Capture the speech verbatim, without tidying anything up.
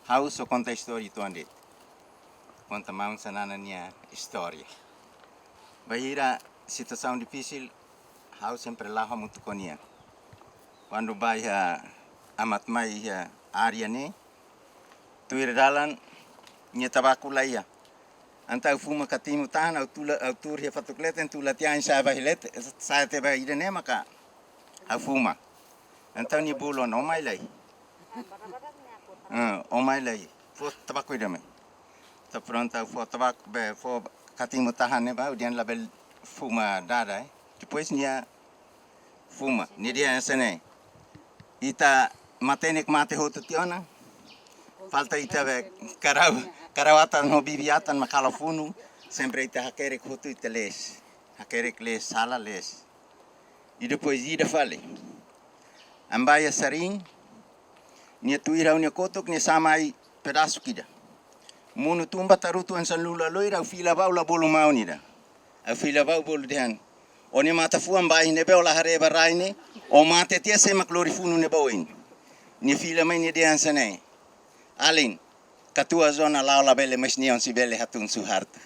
Ha'u só konta istória to'o ne'e. Konta maun Xanana nia istória. Bainhira situasaun difisil, ha'u sempre la'o hamutuk ho nia. Kuandu bá iha, amat mai iha área ne'e, tuir dalan, nia tabaku la iha. Entaun ha'u fuma katimu tahan, ha'u tula, ha'u tuur iha fatuk leten, tula tiha ain sa'e ba iha leten, sa'e tiha ba ida-ne'e maka ha'u fuma. Entaun nia bolu ona, "Ó mai lai." "Ah, ó mai lai. Fó tabaku ida mai." Entaun prontu, ha'u fó tabaku, be, fó katimu tahan ne'e ba, ha'u dehan labele fuma dada, eh. Depois nia fuma, nia dehan hanesan ne'e: "Ita matenek mate hotu tiha ona. Falta ita be karau, karau-atan ho bibi-atan mak halo funu, sempre ita hakerek hotu ita lees. Hakerek lees, sala lees." I depois ida fali. Ami bá iha sarin, nia tuir ha'u-nia kotuk, nia sama ai pedasuk ida. Monu tun ba tarutu hanesan lula loira, ha'u fila ba, ha'u la bolu maun ida. Ha'u fila ba, ha'u bolu dehan: "Ó-nia matan-fuan bá iha ne'ebé, ó la haree ba rai ne'e, ó mate tiha, sé mak lori funu ne'e ba oin?" Nia fila mai nia dehan hanesan ne'e: "Alin, katuas ona, la'o labele, mas nia oinsá bele hatún Suharto."